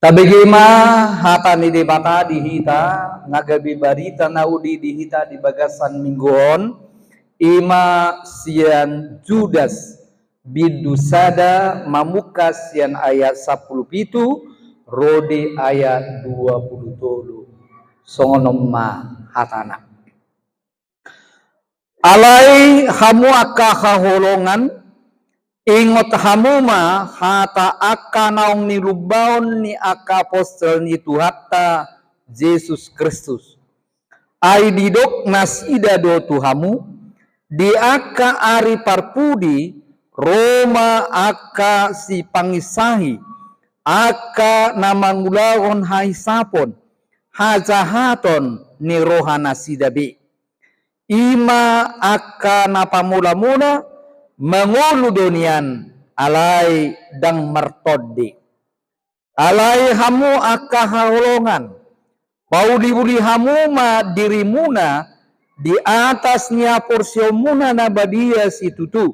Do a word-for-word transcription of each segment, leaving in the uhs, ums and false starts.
Tabege ma hata ni Debata di hita, na gabe barita na uli di hita di bagasan minggu on, i ma sian Judas, bindu sada, mamungka sian ayat sampulu pitu ro di ayat dua pulu tolu. Songon on ma hatana. Alai hamu angka haholongan, ingot hamu ma hata angka naung nilumbaon ni angka apostel ni Tuhanta Jesus Kristus. Ai didok nasida do tu hamu, di angka ari parpudi ro ma angka sipanginsahi, angka na mangulahon hahisapon, hajahaton ni rohanasida be. I ma angka na pamolamona, mangolu do nian, alai ndang martondi. Alai hamu angka haholongan, pauliuli hamu ma dirimuna di atas ni haporseaonmuna na badia situtu,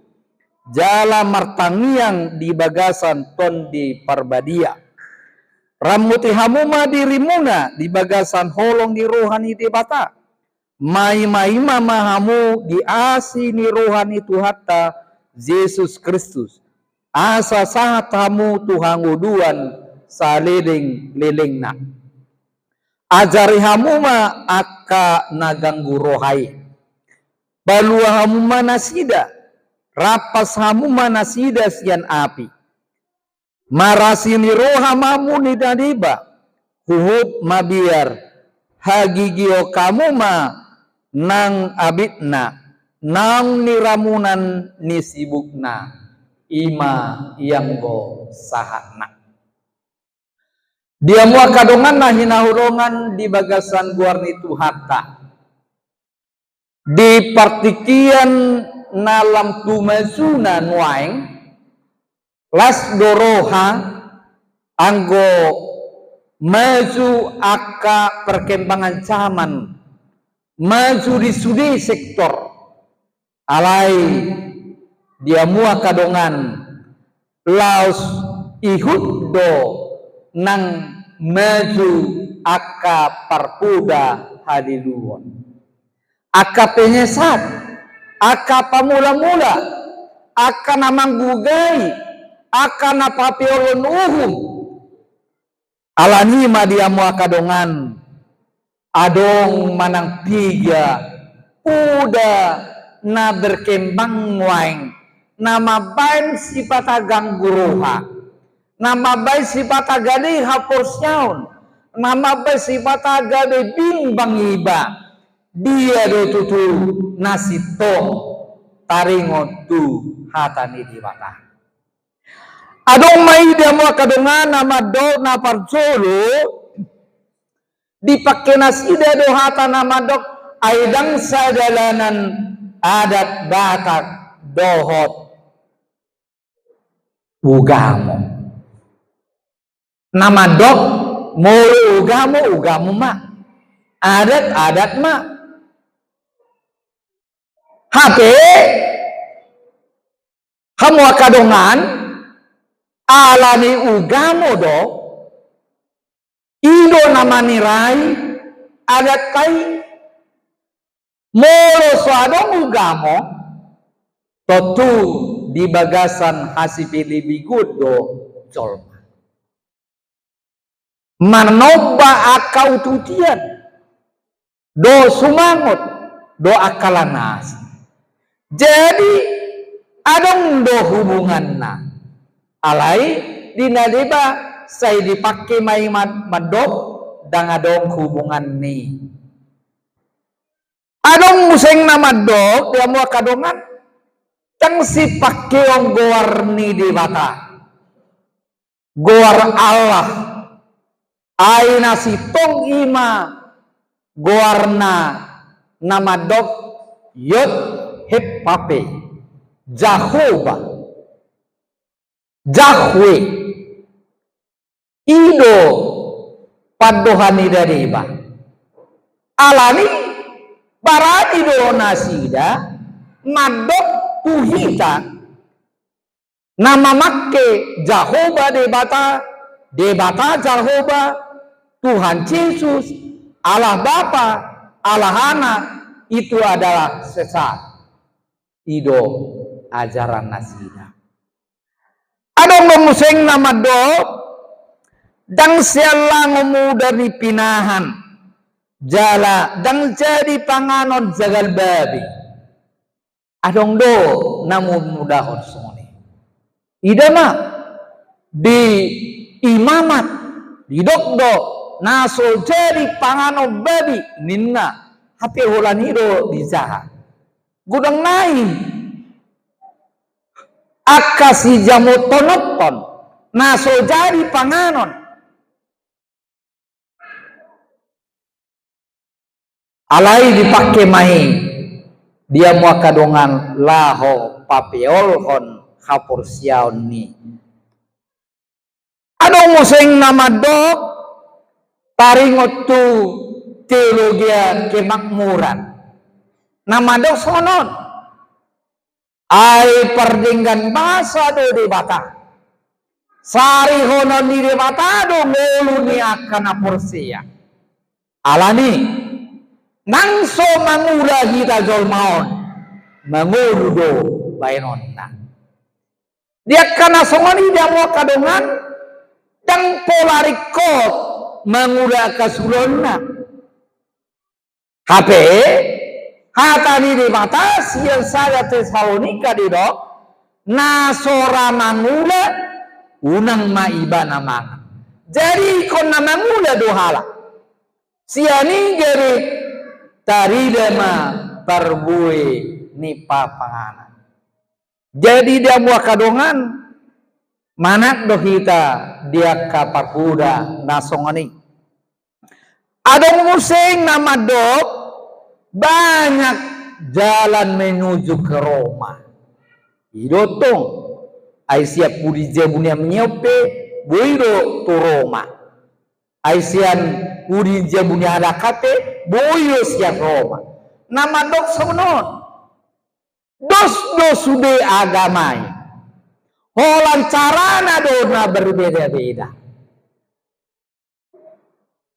jala martangiang di bagasan Tondi Parbadia. Ramoti hamu ma dirimuna di bagasan holong ni roha ni Debata. Maimaima ma hamu di asi ni roha ni Tuhanta Jesus Kristus, asa sahat hamu tu hangoluan salelenglelengna. Ajari hamu ma angka na ganggu roha i. Palua hamu ma nasida, rampas hamu ma nasida sian api. Marasi ni roha ma hamu di na deba, huhut mabiar, hagigihon hamu ma nang abitna, naung niramunan ni sibukna, i ma ianggo sahatna. Di hamu angka dongan na hinaholongan di bagasan goar ni Tuhanta. Di partingkian na lam tu majuna nuaeng, las do roha anggo maju angka perkembangan zaman, maju di sude sektor. Alai di hamu angka dongan, laos ihut do nang maju angka parpoda haliluon. Angka penyesat, angka pamulamula, angka na manggugai, angka na papeolon uhum. Alani i ma di hamu angka dongan, adong manang piga poda na berkembang nuaeng, na mambaen sipata ganggu roha, na mambaen sipata gale haporseaon, na mambaen sipata gabe bimbang iba, dia do tutu na sintong taringot tu hata ni Debata. Adong ma i di hamu angka dongan na mandok na parjolo, dipangke nasida do hata na mandok, ai ndang sadalanan adat Batak dohot ugamo. Na mandok molo ugamo, ugamo ma. Adat, adat ma. Hape hamu angka dongan, alani ugamo do, i do na manirai adat i. Molo so adong ugamo, tontu di bagasan hasipelebiguon do jolma. Manomba angka ututian, do sumangot, do angka las ni asi. Jadi adong do hubunganna. Alai di na deba sai dipangke ma i man-, mandok ndang adong hubungan ni. Adong muse na mandok, di hamu angka dongan, ndang sipangkeon goar ni Debata, goar Allah, ai na sintong i ma goarna na mandok Yod He Vav He, Jahowa. Jahwe. I do pandohan ni na deba. Alani barani do nasida mandok tu hita na mamangke Jahowa Debata, Debata Jahowa, Tuhan Jesus, Allah Bapa, Allah Anak, itu adalah sesat. I do ajaran nasida. Adong do muse na mandok, ndang sian lango muda ni pinahan, jala ndang jadi panganon jagal babi. Adong do na mamodahon songon i. Ida ma di Imamat, didok do na so jadi panganon babi ninna, hape holan i do dijaha. Godang nai angka sijamothononhon na so jadi panganon. Alai dipake ma i di hamu angka dongan laho papeolhon haporseaon ni. Adong muse na mandok, taringot tu teologia kemakmuran, na mandok songon on. Ai pardenggan basa do Debata. Sarihonon ni Debata do ngolu ni angka na porsea. Alani, nang so mangula hita jolma on, mangolu do baenonna. Di angka na songon i di hamu angka dongan, ndang pola ringkot mangula angka suruonna. Hape, hata ni Debata sian sada Tesalonika didok, na so ra mangula, unang ma ibana mangan. Jadi ingkon na mangula do halak. Sian i jadi tarida ma parbue ni papanganan. Jadi di hamu angka dongan, manat do hita di angka parhuda na songon i. Adong muse na mandok, banyak jalan menuju ke Roma. I do tong, ai sian pudi jabu ni Amiot pe boi do tu Roma. Ai sian pudi jabu ni Adaka pe boi do sian Roma. Na mandok songon on. Dos do sude agama i. Holan carana do na berbeda-beda.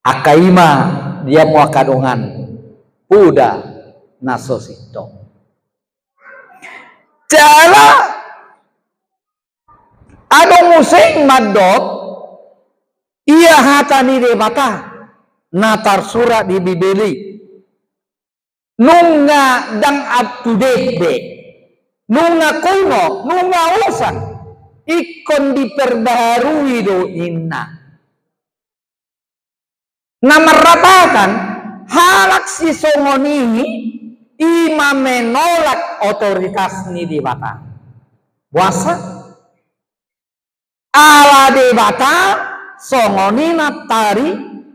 Angka i ma di hamu angka dongan, poda na so sintong. Jala adong muse mandok, ia hata ni Debata na tarsurat di Bibel i nunga ndang up to date be, nunga kuno, nunga usan, ingkon diperbaharui do ninna. Na marlapatan, halak sisongon i, i ma menolak otoritas ni Debata. Boasa? Ala Debata, songon i nantari,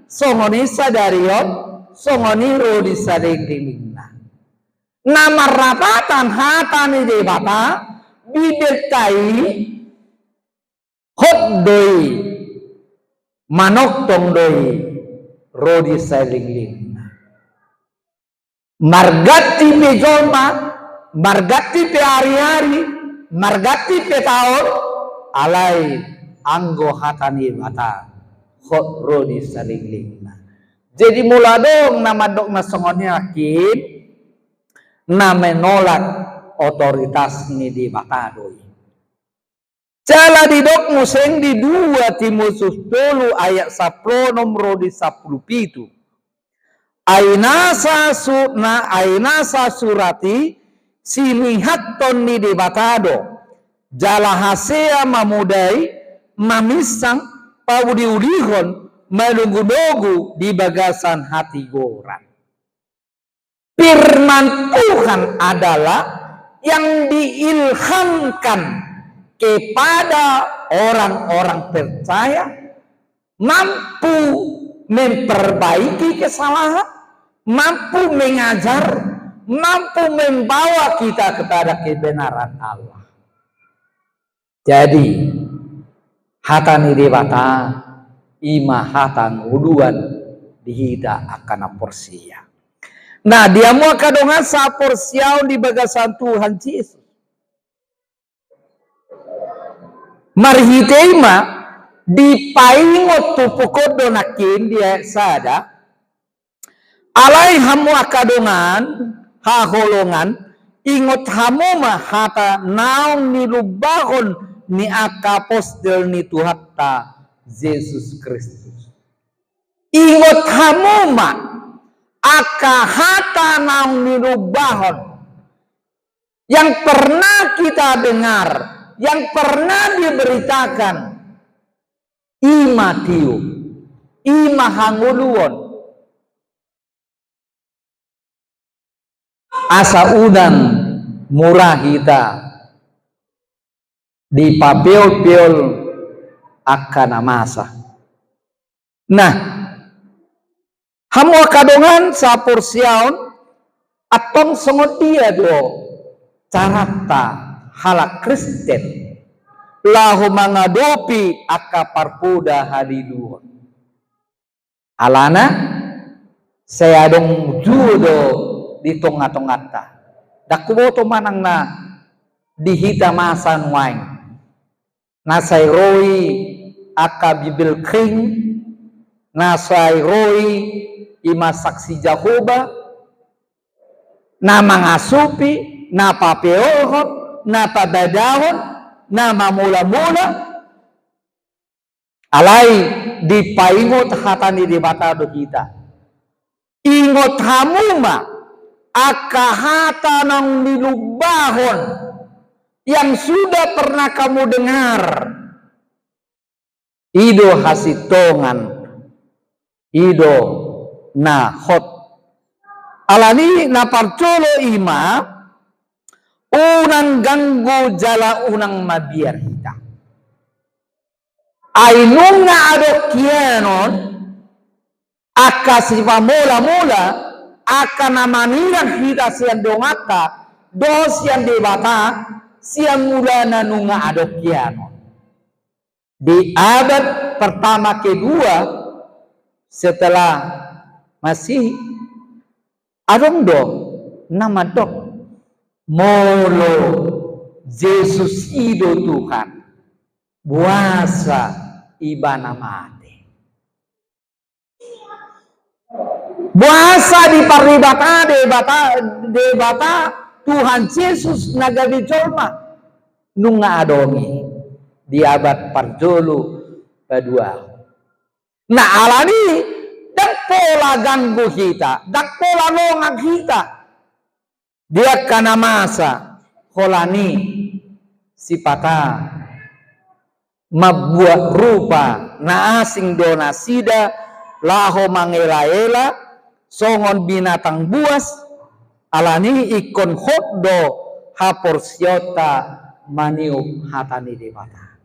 songon i sadari on, songon i ro di salelenglelengna. Na marlapatan hata ni Debata, Bibelta i, hot do i, manongtong do i, ro di salelenglelengna. Marganti pe jolma, marganti pe ari-ari, marganti pe taon, alai anggo hata ni Debata hot ro di salelenglelengna. Jadi molo adong na mandok na songon i nangkin, na menolak otoritas ni Debata do i. Jala didok muse di dua Timoteus tolu ayat sampulu onom ro di sampulu pitu. Ai nasa su-, na, ai nasa surat i sinihathon ni Debata do, jala hasea mamodai, maminsang, pauliulihon, manogunogu di bagasan hatigoran. Firman Tuhan adalah yang diilhamkan kepada orang-orang percaya, mampu memperbaiki kesalahan, mampu mengajar, mampu membawa kita kepada kebenaran Allah. Jadi, hata ni Debata, i ma hata ngoluan di hita angka na porsea. Nah, di hamu angka dongan saporseaon di bagasan Tuhan Jesus. Marhite i ma, Dipaingot turpuk on do nangkin di ayat sada. Alai hamu angka dongan haholongan, ingot hamu ma hata naung nilumbahon ni angka apostel ni Tuhanta Jesus Kristus. Ingot hamu ma angka hata naung nilumbahon, yang pernah kita dengar, yang pernah diberitakan. I ma tiur, i ma hangoluan. Asa unang mura hita dipapeol-peol angka na masa. Nah, hamu angka dongan saporseaon, antong songon dia do caranta halak Kristen laho mangadopi angka parpoda haliluon? Alana sai adong juo do di tonga-tonganta. Ndang huboto manang na di hita masa nuaeng. Na sai ro i angka Bibelkring, na sai ro i ima Saksi Jahowa, na mangasupi, na papeolhon, na pabadahon, na mamolamola. Alai dipaingot hata ni Debata do hita. Ingot hamu ma angka hata naung nilumbahon, yang sudah pernah kamu dengar. I do hasintongan, i do na hot. Alani na parjolo i ma, unang ganggu jala unang mabiar hita. Ai nunga adong hian on, angka sipamolamola, angka na manirang hita sian donganta dohot sian Debata, sian mulana nunga adong hian on. Di abad pertama kedua setelah Masehi, adong do na mandok, molo Jesus i do Tuhan, boasa ibana mate? Boasa dipardebata Debata, Debata Tuhan Jesus na gabe jolma? Nunga adong i di abad parjolo padua. Nah, alani i, ndang pola ganggu hita, ndang pola longang hita di angka na masa, holan i sipata mambuat rupa na asing do nasida laho mangelaela songon binatang buas. Alani i ingkon hot do haporseaonta maniop hata ni Debata.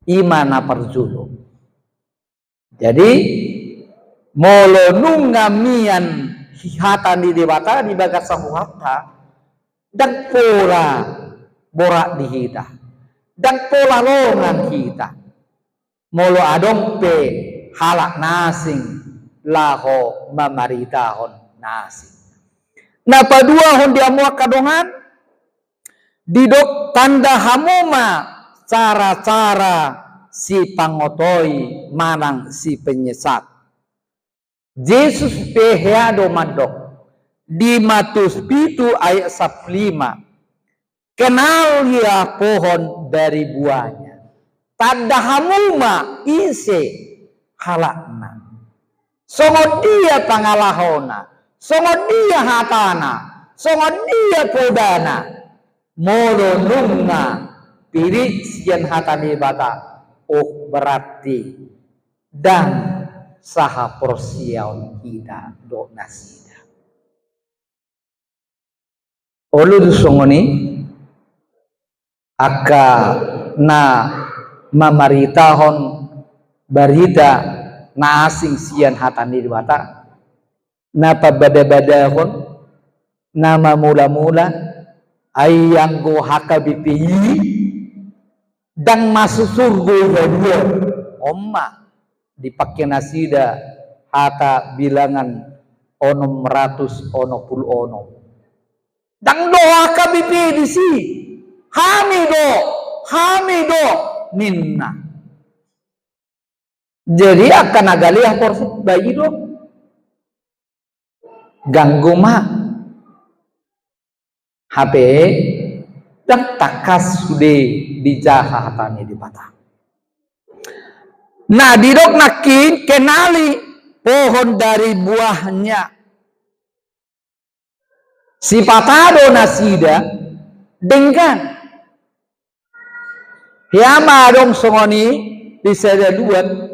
I ma na parjolo. Jadi, molo nunga mian hata ni Debata di bagasan rohanta, ndang pola borat di hita, ndang pola longang hita molo adong pe halak na asing laho mamaritahon na asing. Na paduahon di hamu angka dongan, didok tanda hamu ma cara-cara sipangotoi manang sipenyesat. Jesus pe hea do mandok di Matius pitu ayat sampulu lima, kenal ia pohon dari buahnya. Tanda hamu ma ise halakna, songon dia pangalahona, songon dia hatana, songon dia podana. Molo nunga pirik sian hata ni Debata, oh, berarti ndang sahaporseaon hita dohot nasida. Olo do songon i angka na mamaritahon barita na asing sian hata ni Debata, na pabada-badahon, na mamula-mula, ai anggo H K B P i ndang masuk surgo i, badia on ma dipangke nasida hata Bilangan onom ratus onom pulu onom. Ndang do H K B P disi, hami do, hami do ninna. Jadi angka na gale haporseaon, bayi do. Ganggu ma. Hape ndang tangkas sude dijaha hata ni Debata. Nah, didok nangkin, kenali pohon dari buahnya. Sipata do nasida denggan. Hea ma adong songon i di sada luat,